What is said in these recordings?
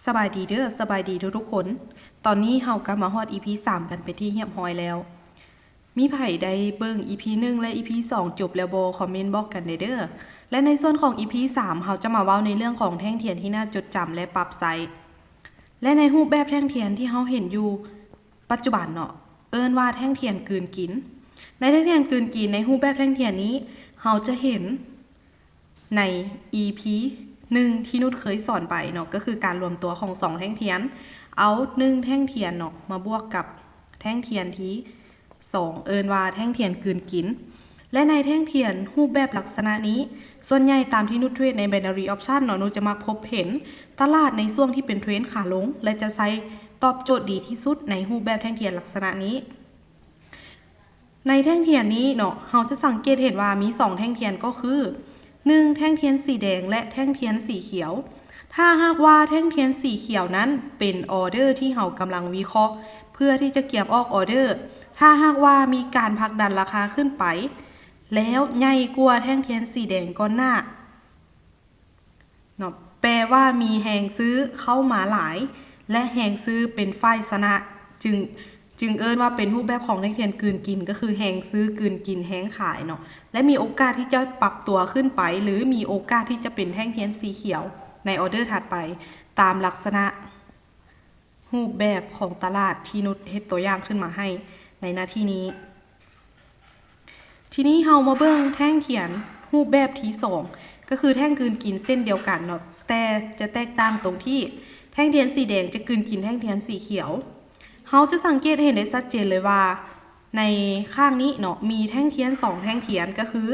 ສະບາຍດີເດີ ສະບາຍດີທຸກໆຄົນ. ຕອນນີ້ເຮົາກໍມາຮອດອີພີສາມກັນເປັນທີ່ຮຽບຮ້ອຍແລ້ວ. ມີໃຜໄດ້ເບິ່ງອີພີໜຶ່ງ ແລະ ອີພີສອງຈົບແລ້ວບໍ່? ຄອມເມັນບອກກັນແດ່ເດີ. ແລະ ໃນສ່ວນຂອງອີພີສາມ ເຮົາຈະມາເວົ້າໃນເລື່ອງຂອງແທ່ງທຽນທີ່ໜ້າຈົດຈຳ ແລະ ປັບໃຊ້ ແລະ ໃນຮູບແບບແທ່ງທຽນທີ່ເຮົາເຫັນຢູ່ປັດຈຸບັນເນາະ ເອີ້ນວ່າແທ່ງທຽນກືນກິນ. ໃນແທ່ງທຽນກືນກິນ ໃນຮູບແບບແທ່ງທຽນນີ້ ເຮົາຈະເຫັນ ໃນອີພີໜຶ່ງທີ່ນຸດເຄີຍສອນໄປເນາະ ກໍຄືການລວມຕົວຂອງສອງແທ່ງທຽນ ເອົາໜຶ່ງແທ່ງທຽນເນາະ ມາບວກກັບແທ່ງທຽນທີສອງ ເອີ້ນວ່າແທ່ງທຽນກືນກິນ. ແລະ ໃນແທ່ງທຽນຮູບແບບລັກສະນະນີ້ ສ່ວນໃຫຍ່ຕາມທີ່ນຸດເທຣດໃນ binary option ເນາະ ນຸດຈະມັກພົບເຫັນຕະຫຼາດໃນຊ່ວງທີ່ເປັນເທຣນຂາລົງ ແລະ ຈະໃຊ້ຕອບໂຈດດີທີ່ສຸດໃນຮູບແບບແທ່ງທຽນລັກສະນະນີ້. ໃນແທ່ງທຽນນີ້ເນາະ ເຮົາຈະສັງເກດເຫັນວ່າມີສອງແທ່ງທຽນ ກໍຄື ໜຶ່ງ ແທ່ງທຽນສີແດງ ແລະ ແທ່ງທຽນສີຂຽວ. ຖ້າຫາກວ່າແທ່ງທຽນສີຂຽວນັ້ນເປັນອອເດີທີ່ເຮົາກຳລັງວິເຄາະ ເພື່ອທີ່ຈະກຽມອອກອອເດີ, ຖ້າຫາກວ່າມີການຜັກດັນລາຄາຂຶ້ນໄປ ແລ້ວໃຫຍ່ກວ່າແທ່ງທຽນສີແດງກ່ອນໜ້າ ເນາະ ແປວ່າມີແຮງຊື້ເຂົ້າມາຫຼາຍ ແລະ ແຮງຊື້ເປັນຝ່າຍຊະນະ ຈຶ່ງ ຈຶ່ງເອີ້ນວ່າເປັນຮູບແບບຂອງແທ່ງທຽນກືນກິນ ກໍຄືແຮງຊື້ກືນກິນແຮງຂາຍເນາະ ແລະ ມີໂອກາດທີ່ຈະປັບຕົວຂຶ້ນໄປ ຫຼື ມີໂອກາດທີ່ຈະເປັນແທ່ງທຽນສີຂຽວໃນອອເດີຖັດໄປ ຕາມລັກສະນະ ຮູບແບບຂອງຕະຫຼາດທີ່ນຸດເຮັດຕົວຢ່າງຂຶ້ນມາໃຫ້ໃນໜ້າທີ່ນີ້. ທີນີ້ເຮົາມາເບິ່ງແທ່ງທຽນຮູບແບບທີສອງ ກໍຄືແທ່ງກືນກິນເຊັ່ນດຽວກັນເນາະ ແຕ່ຈະແຕກຕ່າງຕົງທີ່ແທ່ງທຽນສີແດງຈະກືນກິນແທ່ງທຽນສີຂຽວ. ເຮົາຈະສັງເກດເຫັນໄດ້ຊັດເຈນເລີຍວ່າ ໃນຂ້າງນີ້ເນາະ ມີແທ່ງທຽນສອງແທ່ງທຽນ ກໍຄື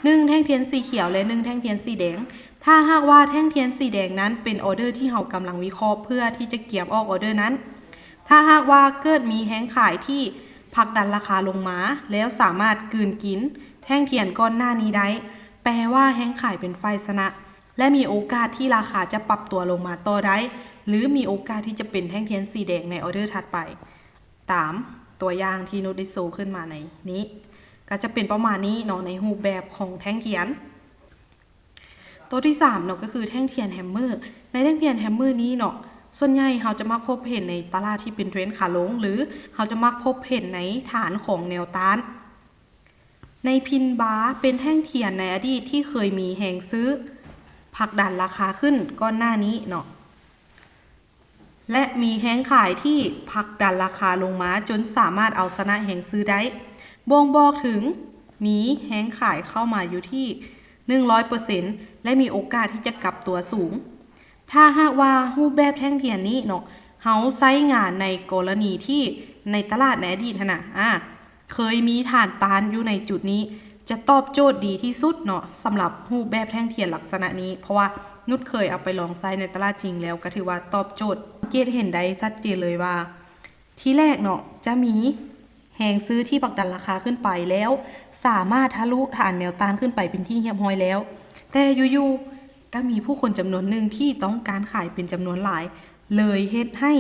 ໜຶ່ງ ແທ່ງທຽນສີຂຽວ ແລະ ໜຶ່ງ ແທ່ງທຽນສີແດງ. ຖ້າຫາກວ່າແທ່ງທຽນສີແດງນັ້ນເປັນອອເດີທີ່ເຮົາກຳລັງວິເຄາະເພື່ອທີ່ຈະກຽມອອກອອເດີນັ້ນ, ຖ້າຫາກວ່າເກີດມີແຮງຂາຍທີ່ຜັກດັນລາຄາລົງມາ ແລ້ວສາມາດກືນກິນແທ່ງທຽນກ່ອນໜ້ານີ້ໄດ້, ແປວ່າແຮງຂາຍເປັນຝ່າຍຊະນະ ແລະ ມີໂອກາດທີ່ລາຄາຈະປັບຕົວລົງມາຕໍ່ໄດ້ ຫຼື ມີໂອກາດທີ່ຈະເປັນແທ່ງທຽນສີແດງໃນອອເດີຖັດໄປ. ຕາມຕົວຢ່າງທີ່ນຸດໄດ້ໂຊຂຶ້ນມາໃນນີ້ ກໍຈະເປັນປະມານນີ້ເນາະ ໃນຮູບແບບຂອງແທ່ງທຽນ. ຕົວທີສາມເນາະ ກໍຄືແທ່ງທຽນແຮມເມີ. ໃນແທ່ງທຽນແຮມເມີນີ້ເນາະ ສ່ວນໃຫຍ່ເຮົາຈະມັກພົບເຫັນໃນຕະຫຼາດທີ່ເປັນເທຣນຂາລົງ ຫຼື ເຮົາຈະມັກພົບເຫັນໃນຖານຂອງແນວຕ້ານ. ໃນພິນບາ ເປັນແທ່ງທຽນໃນອະດີດທີ່ເຄີຍມີແຮງຊື້ຜັກດັນລາຄາຂຶ້ນກ່ອນໜ້ານີ້ເນາະ ແລະ ມີແຮງຂາຍທີ່ຜັກດັນລາຄາລົງມາຈົນສາມາດເອົາຊະນະແຮງຊື້ໄດ້ ບົ່ງບອກເຖິງມີແຮງຂາຍເຂົ້າມາຢູ່ທີ່ໜຶ່ງຮ້ອຍເປີເຊັນ ແລະ ມີໂອກາດທີ່ຈະກັບຕົວສູງ. ຖ້າຫາກວ່າຮູບແບບແທ່ງທຽນນີ້ເນາະ ເຮົາໃຊ້ງານໃນກໍລະນີທີ່ໃນຕະຫຼາດໃນອະດີດຫັ້ນນະ ອາ ເຄີຍມີຖານຕ້ານຢູ່ໃນຈຸດນີ້ ຈະຕອບໂຈດດີທີ່ສຸດເນາະ ສຳລັບຮູບແບບແທ່ງທຽນລັກສະນະນີ້ ເພາະວ່ານຸດເຄີຍເອົາໄປລອງໃຊ້ໃນຕະຫຼາດຈິງແລ້ວ ກໍຖືວ່າຕອບໂຈດ. ສັງເກດເຫັນໄດ້ຊັດເຈນເລີຍວ່າ ທີແລກເນາະ ຈະມີແຮງຊື້ທີ່ຜັກດັນລາຄາຂຶ້ນໄປ ແລ້ວສາມາດທະລຸຖານແນວຕ້ານຂຶ້ນໄປເປັນທີ່ຮຽບຮ້ອຍແລ້ວ, ແຕ່ຢູ່ໆ ກໍມີຜູ້ຄົນຈຳນວນໜຶ່ງທີ່ຕ້ອງການຂາຍເປັນຈຳນວນຫຼາຍ ເລີຍເຮັດໃຫ້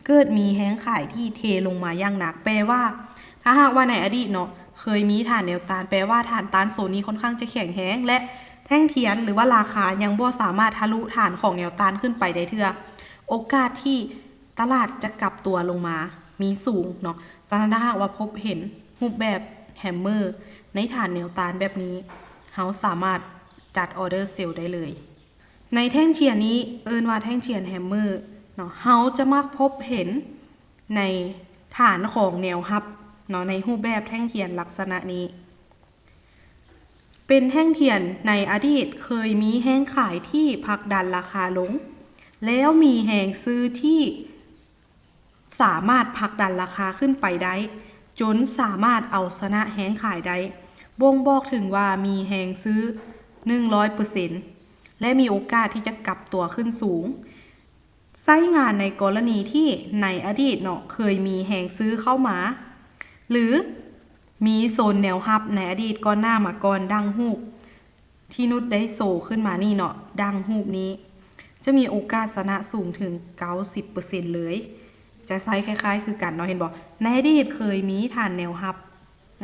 ເກີດມີແຮງຂາຍທີ່ເທລົງມາຢ່າງໜັກ. ແປວ່າ ຖ້າຫາກວ່າໃນອະດີດເນາະ ເຄີຍມີຖານແນວຕ້ານ ແປວ່າຖານຕ້ານໂຊນນີ້ຄ່ອນຂ້າງຈະແຂງແຮງ ແລະ ແທ່ງທຽນ ຫຼືວ່າລາຄາຍັງບໍ່ສາມາດທະລຸຖານຂອງແນວຕ້ານຂຶ້ນໄປໄດ້ເທື່ອ, ໂອກາດທີ່ຕະຫຼາດຈະກັບຕົວລົງມາມີສູງເນາະ. ສະນັ້ນ ຖ້າຫາກວ່າພົບເຫັນຮູບແບບແຮມເມີໃນຖານແນວຕ້ານແບບນີ້ ເຮົາສາມາດຈັດອອເດີເຊລໄດ້ເລີຍ. ໃນແທ່ງທຽນນີ້ເອີ້ນວ່າແທ່ງທຽນແຮມເມີເນາະ, ເຮົາຈະມັກພົບເຫັນໃນຖານຂອງແນວຮັບເນາະ ໃນຮູບແບບແທ່ງທຽນລັກສະນະນີ້. ເປັນແທ່ງທຽນໃນອະດີດເຄີຍມີແຮງຂາຍທີ່ຜັກດັນລາຄາລົງ ແລ້ວມີແຮງຊື້ທີ່ ສາມາດຜັກດັນລາຄາຂຶ້ນໄປໄດ້ ຈົນສາມາດເອົາຊະນະແຮງຂາຍໄດ້ ບົ່ງບອກເຖິງວ່າມີແຮງຊື້ໜຶ່ງຮ້ອຍເປີເຊັນ ແລະ ມີໂອກາດທີ່ຈະກັບຕົວຂຶ້ນສູງ. ໃຊ້ງານໃນກໍລະນີທີ່ໃນອະດີດເນາະ ເຄີຍມີແຮງຊື້ເຂົ້າມາ ຫຼື ມີໂຊນແນວຮັບໃນອະດີດກ່ອນໜ້າມາກ່ອນ ດັ່ງຮູບ ທີ່ນຸດໄດ້ໂຊຂຶ້ນມານີ້ເນາະ, ດັ່ງຮູບນີ້ ຈະມີໂອກາດຊະນະສູງເຖິງເກົ້າສິບເປີເຊັນເລີຍ. ຈະໃຊ້ຄ້າຍໆຄືກັນເນາະ, ເຫັນບໍ່? ໃນອະດີດເຄີຍມີຖານແນວຮັບ,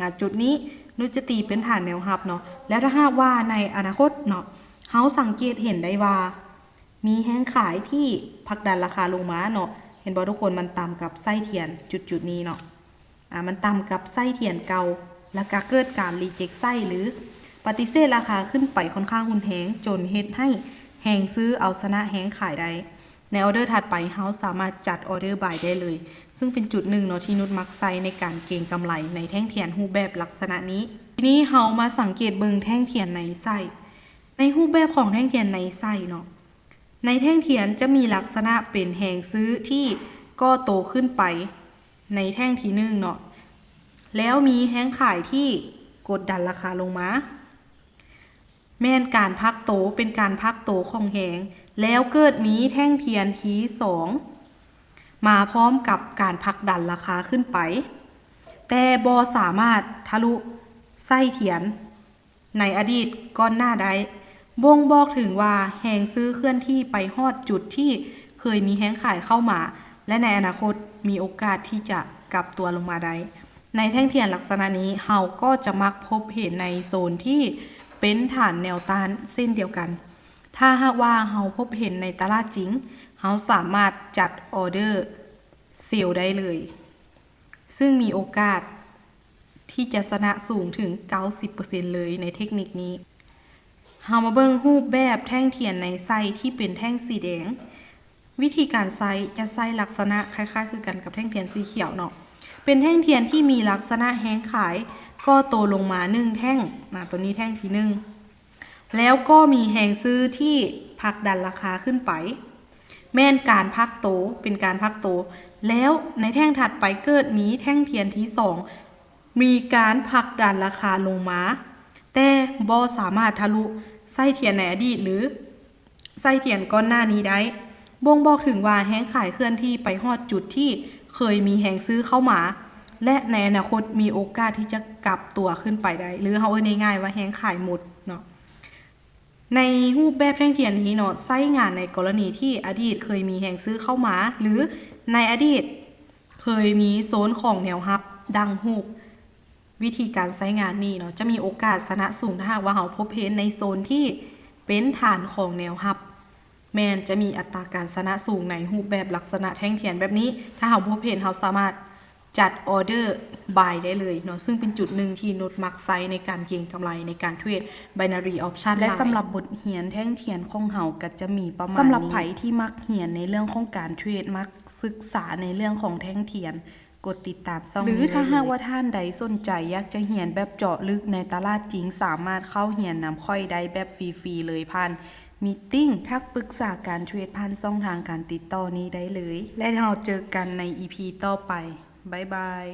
ອາ, ຈຸດນີ້ນຸດຈະຕີເປັນຖານແນວຮັບເນາະ, ແລ້ວຖ້າຫາກວ່າໃນອະນາຄົດເນາະ, ເຮົາສັງເກດເຫັນໄດ້ວ່າ ມີແຮງຂາຍທີ່ຜັກດັນລາຄາລົງມາເນາະ. ເຫັນບໍ່ທຸກຄົນ? ມັນຕ່ຳກັບໄສ້ທຽນຈຸດໆນີ້ເນາະ. ອາ ມັນຕ່ຳກັບໄສ້ທຽນເກົ່າ ແລ້ວກະເກີດການຣີເຈັກໄສ້ ຫຼື ປະຕິເສດລາຄາຂຶ້ນໄປຄ່ອນຂ້າງຮຸນແຮງ ຈົນເຮັດໃຫ້ແຮງຊື້ເອົາຊະນະແຮງຂາຍໄດ້. ໃນອອເດີຖັດໄປ ເຮົາສາມາດຈັດອອເດີບາຍໄດ້ເລີຍ, ຊຶ່ງເປັນຈຸດໜຶ່ງເນາະທີ່ນຸດມັກໃຊ້ໃນການເກັງກຳໄລໃນແທ່ງທຽນຮູບແບບລັກສະນະນີ້. ທີນີ້ເຮົາມາສັງເກດເບິ່ງແທ່ງທຽນໃນໄສ້. ໃນຮູບແບບຂອງແທ່ງທຽນໃນໄສ້ເນາະ, ໃນແທ່ງທຽນຈະມີລັກສະນະເປັນແຮງຊື້ທີ່ກໍ່ໂຕຂຶ້ນໄປໃນແທ່ງທີໜຶ່ງເນາະ, ແລ້ວມີແຮງຂາຍທີ່ກົດດັນລາຄາລົງມາ. ແມ່ນການພັກໂຕ ເປັນການພັກໂຕຂອງແຮງ ແລ້ວເກີດມີແທ່ງທຽນທີສອງມາພ້ອມກັບການຜັກດັນລາຄາຂຶ້ນໄປ, ແຕ່ບໍ່ສາມາດທະລຸໄສ້ທຽນໃນອະດີດກ່ອນໜ້າໄດ້, ບົ່ງບອກເຖິງວ່າແຮງຊື້ເຄື່ອນທີ່ໄປຮອດຈຸດທີ່ເຄີຍມີແຮງຂາຍເຂົ້າມາ ແລະ ໃນອະນາຄົດມີໂອກາດທີ່ຈະກັບຕົວລົງມາໄດ້. ໃນແທ່ງທຽນລັກສະນະນີ້ ເຮົາກໍຈະມັກພົບເຫັນໃນໂຊນທີ່ເປັນຖານແນວຕ້ານເຊັ່ນດຽວກັນ. ຖ້າຫາກວ່າເຮົາພົບເຫັນໃນຕະຫຼາດຈິງ, ເຮົາສາມາດຈັດອອເດີເຊວໄດ້ເລີຍ, ຊຶ່ງມີໂອກາດທີ່ຈະຊະນະສູງເຖິງເກົ້າສິບເປີເຊັນເລີຍໃນເທັກນິກນີ້. ເຮົາມາເບິ່ງຮູບແບບແທ່ງທຽນໃນໄສ້ທີ່ເປັນແທ່ງສີແດງ. ວິທີການໃຊ້ຈະໃຊ້ລັກສະນະຄ້າຍໆຄືກັນກັບແທ່ງທຽນສີຂຽວເນາະ. ເປັນແທ່ງທຽນທີ່ມີລັກສະນະແຮງຂາຍກໍ່ໂຕລົງມາໜຶ່ງແທ່ງ, ອາ ຕົວນີ້ແທ່ງທີໜຶ່ງ, ແລ້ວກໍມີແຮງຊື້ທີ່ຜັກດັນລາຄາຂຶ້ນໄປ, ແມ່ນການພັກໂຕ, ເປັນການພັກໂຕ, ແລ້ວໃນແທ່ງຖັດໄປເກີດມີແທ່ງທຽນທີສອງ ມີການຜັກດັນລາຄາລົງມາ, ແຕ່ບໍ່ສາມາດທະລຸໄສ້ທຽນໃນອະດີດ ຫຼື ໄສ້ທຽນກ່ອນໜ້ານີ້ໄດ້, ບົ່ງບອກເຖິງວ່າແຮງຂາຍເຄື່ອນທີ່ໄປຮອດຈຸດທີ່ເຄີຍມີແຮງຊື້ເຂົ້າມາ ແລະ ໃນອະນາຄົດມີໂອກາດທີ່ຈະກັບຕົວຂຶ້ນໄປໄດ້ ຫຼື ເຮົາເອີ້ນງ່າຍໆວ່າແຮງຂາຍໝົດເນາະ. ໃນຮູບແບບແທ່ງທຽນນີ້ເນາະ, ໃຊ້ງານໃນກໍລະນີທີ່ອະດີດເຄີຍມີແຮງຊື້ເຂົ້າມາ ຫຼື ໃນອະດີດເຄີຍມີໂຊນຂອງແນວຮັບ. ດັ່ງຮູບ ວິທີການໃຊ້ງານນີ້ເນາະ ຈະມີໂອກາດຊະນະສູງ ຖ້າຫາກວ່າເຮົາພົບເຫັນໃນໂຊນທີ່ເປັນຖານຂອງແນວຮັບ, ແມ່ນຈະມີອັດຕາການຊະນະສູງໃນຮູບແບບລັກສະນະແທ່ງທຽນແບບນີ້. ຖ້າເຮົາພົບເຫັນ, ເຮົາສາມາດຈັດອອເດີບາຍໄດ້ເລີຍເນາະ, ຊຶ່ງເປັນຈຸດໜຶ່ງທີ່ນຸດມັກໃຊ້ໃນການເກັງກຳໄລໃນການເທຣດ binary option ແລະ ຫຼາຍ. ສຳລັບບົດຮຽນແທ່ງທຽນຂອງເຮົາກໍຈະມີປະມານນີ້. ສຳລັບໃຜທີ່ມັກຮຽນໃນເລື່ອງຂອງການເທຣດ, ມັກສຶກສາໃນເລື່ອງຂອງແທ່ງທຽນ, ກົດຕິດຕາມຊ່ອງນີ້ໄດ້ເລີຍ. ຫຼື ຖ້າຫາກວ່າທ່ານໃດສົນໃຈຢາກຈະຮຽນແບບເຈາະລຶກໃນຕະຫຼາດຈິງ, ສາມາດເຂົ້າຮຽນນຳຂ້ອຍໄດ້ແບບຟຣີໆເລີຍ ຜ່ານມີດຕິ້ງ, ທັກປຶກສາການເທຣດຜ່ານຊ່ອງທາງການຕິດຕໍ່ນີ້ໄດ້ເລີຍ. ແລະ ເຮົາເຈີກັນໃນອີພີຕໍ່ໄປ. ບາຍບາຍ.